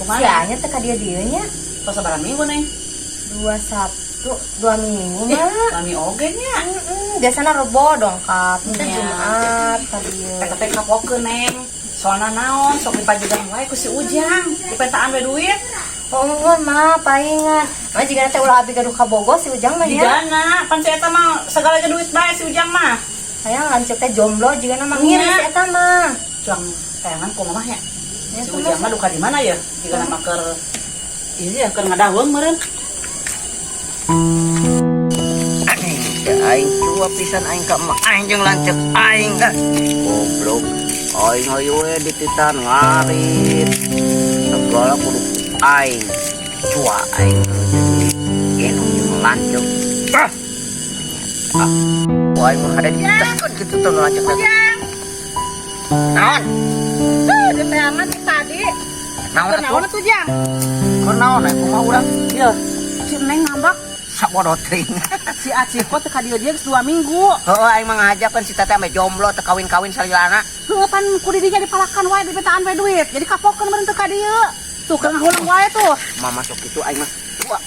Kumaha? Sianya teh ka dieu-dieu nya. Tos sabaraha minggu, Neng? 2 Sabtu, 2 minggu Ih, mah. lami oge nya. Biasana Rebo dongkap, teh Nya. Jumat ka dieu. Eta teh kapokeun, Neng. Soalna naon, sok dipajegang wae ku si Ujang. Dipentaan we duit. Oh, enggak mah palingan. Mah jigana teh ulah abi gaduh kabogoh si Ujang mah nya. Jigana, pan si eta mah segala ge duit bae si Ujang mah. Hayang lanceuk teh jomblo jigana mah Nya. ngiri si eta mah. Cuang tayangan ku mamah nya. Ya, Si kumaha Ujang mah duka di mana ya? Jigana mah keur ieu ya keur ngadaweung meureun. Ya aing cua pisan aing ka emak aing jeung lanceuk aing dah. Goblok. Aing hayu we dititan ngarit. Segala kudu aing. Cua aing jadi indung jeung lanceuk. Ah. Ah. Aing mah ada ditekan kitu tuh lanceuk teh. Naon? Tuh, di tayangan ti tadi. Naon Keur naon atuh? atuh, Jang? Keur naon aya kumaha urang? Yeuh, si Neng ngambek. Sabodo teuing. Si Aciko teh ka dieu dieu geus 2 minggu. Heuh aing mah ngajakeun si teteh ame jomblo teu kawin-kawin salilana. Heuh pan ku didinya dipalakan wae dimintaan we duit. Jadi kapokeun meureun teu ka dieu. Tuh keur ngahuleng wae tuh. Mah masuk itu aing mah. Wah.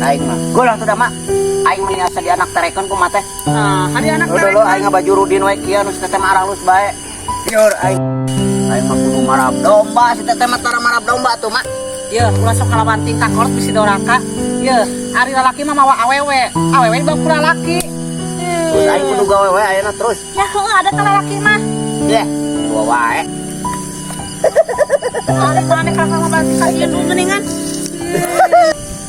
Aing mah. Golah tuh dah mak. Aing mah asa di anak terekeun kumaha teh. Nah, hari anak Udah lo aing baju rudin we kieu nu si teteh mah aralus bae. Lieur aing. Aing mah kudu marab domba si teteh mah tara marab domba tuh mak. Yeuh, ulah sok kalawan tingkah kolot bisi doraka. Yeuh, ari lalaki mah mawa awewe. Awewe dibawa ku lalaki. Terus aing kudu gawe we ayeuna terus. Ya heuh ada ka lalaki mah. Deh, dua wae. Ari mana ka sama berarti ka ieu dulu geuningan.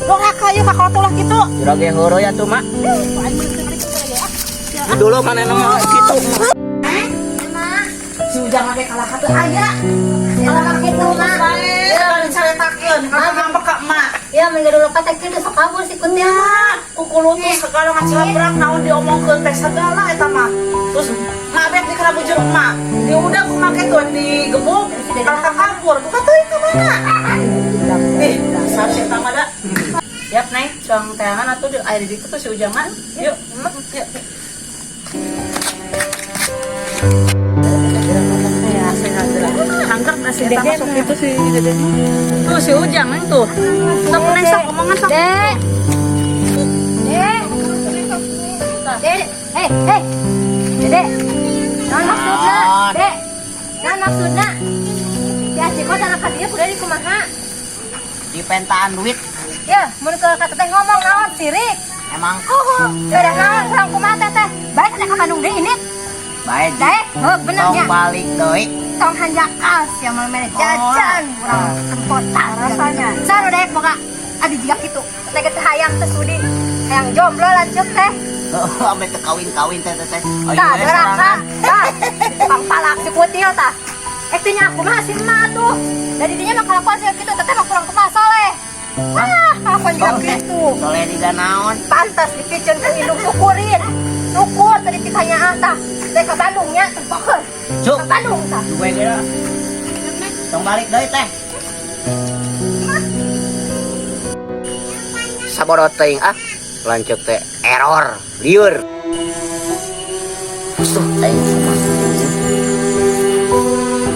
Doraka ieu ka kolot ulah kitu. Jura ge heureuy atuh mak. Aing meureun teu ya. Dulu manehna mah kitu. Si Ujang lagi kalah ka teu aya. Kalah kitu mah. Segala dicaretakeun, kalah ngambek ka emak. Ya mun gaduh lepat teh kieu sok kabur si kutil mah. Kukulutus segala ngacabrak naon diomongkeun teh segala eta mah. Terus ngabet di kana bujur emak. Di udah kumaha tuh digebuk kalah kabur. Buka teuing ka mana? Ih, dasar si eta mah da. Siap, Neng. Cuang teangan atuh di aya di ditu tuh si Ujang mah. Yuk, yuk. Hangker dah si eta masuk itu si Dede. Tuh si Ujang Neng tuh. Sok Neng sok omongan sok. Dek. Dek. Dek, hei, hei. Dek. Naon maksudna? Dek. Naon maksudna? Si Aciko tanah ka dieu kudu di kumaha? Dipentaan duit Ya, mun ke ka teteh ngomong naon sirik. emang Oh, beda naon kurang kumaha teteh. Baik teh ka Bandung deui ini. bae Daek, heuh bener tong nya. balik deui. Tong hanjakal sia mah mere jajan urang sempotan Rasanya. Saru daek boga adi jiga kitu. Teteh ge teu hayang teu sudi. Hayang jomblo lanceuk teh. Heuh ame teu kawin-kawin teh teh. Ayo Tah, we doraka. sorangan. Tah, tukang palak si kutil tah. Eh teh nya aku mah si emak tuh. Dari dinya mah kalakuan sih kitu teteh mah kurang kumaha soleh. Wah, kalakuan juga gitu. Soleh di naon? Pantas dipicen ku indung syukurin. Syukur tadi pikanya tah. Teh ka Bandung nya tempokeun. Cuk. Ka Bandung tah. Gue ge lah. Tong balik deui teh. Sabodo teuing ah. Lanceuk teh error, lieur. Tuh aing kumaha.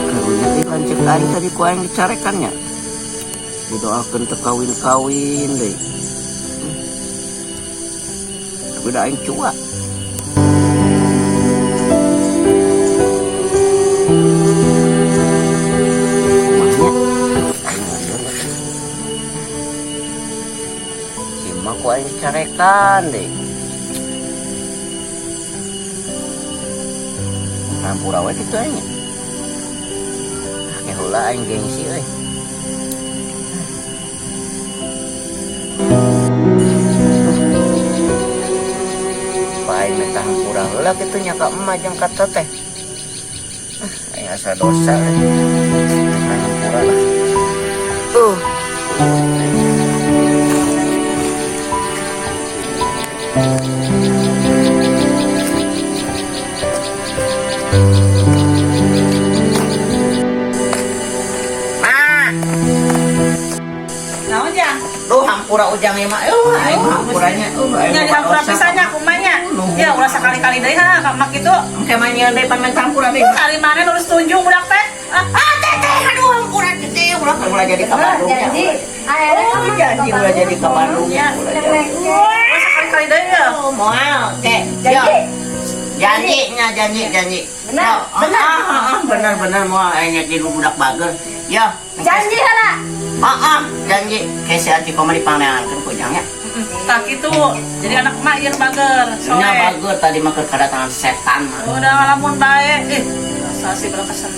Karunya teh lanceuk aing tadi ku aing dicarekan nya. Didoakeun teu kawin-kawin deui. Tapi da aing cua. Kumahnya? Aing ngalieur lah. Si emak ku aing dicarekan deui. Hampura we kitu aing nya. Ah, ke heula aing gengsi euy. Aing minta hampura heula kitu nya ka emak jeung ka teteh. Ah, aing asa dosa euy. Minta hampura lah. Ma, Naon Jang? duh hampura Ujang ieu mah. Aing mah hampuranya. Aing Nya mah dihampura dosa. pisan nya kumaha nya. Ya ulah sakali-kali deui ha ka emak kitu. Engke mah nyieun deui pan minta hampura deui. Ari mana nulis tunjung budak teh? Ah, Ah, teteh, aduh hampura teteh, ulah Ulah jadi ka Bener, Bandung. janji. Akhirnya Oh, kamu janji ulah jadi ka Bandung ya. Ulah jadi. Oh, sekali-kali deui ya. Oh, moal, oke. Janji. Janji nya, janji, janji. Benar, Ya, benar. ah, ah, ah, benar, benar moal aing jadi budak bager. Ya. Janji heula. Ah, ah, janji. Kayak si Aci koma dipangneankeun ku Ujang ya. Tak gitu. Jadi anak emak ieu bager, Nya soleh. Bager tadi mah keur kedatangan setan mah. Udah ngalamun bae. Ih, rasa sih berkesan.